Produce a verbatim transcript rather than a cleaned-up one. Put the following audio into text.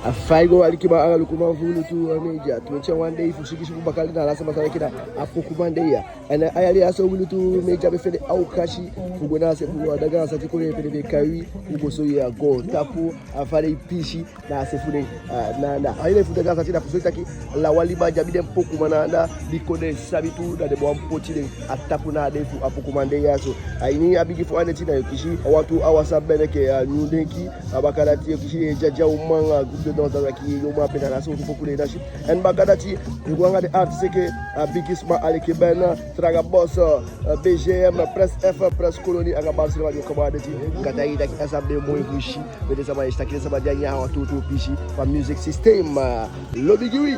A fa i go, alikiman anga lukuman fu Lutu Media. Twenti a wan dei fu sigisi fu bakali, na a lasi masaa enke na a pokuman dei ya. En a yali ya so wi Lutu Media be fende a okasi fu go na a se fu a Dagaansati kondee pe den be kai wi, fu go soi a goontapu, a fa den e piisii na a se fu den, ah, na, na a ini fu Dagaansati, na fu soi taki ala wan liba di abi den pokuman na anda, bika den sabi tu, da den be wani poti den a tapu na a dei fu a pokuman dei ya so. A ini a bigin fu a neti, na yu kisi a wantu awasa, be enke a nyun denki, a baka dati yu kisi den dyadya uman, a groupe de danse, da taki yu man ape na a so fu poku den nasi. En baka dati yu go anga den artiste enke a Bigisma, Aliki Ben, Traga Boss, eh, B G M, Prince F, Prince Colony, anga Barcelona, di o kaba a deti. Kata i taki a sa be moi fu si, be den sama e si taki den sama di a nyan a wan tuutuu pisi fu a music system, eh, lobi gi wi.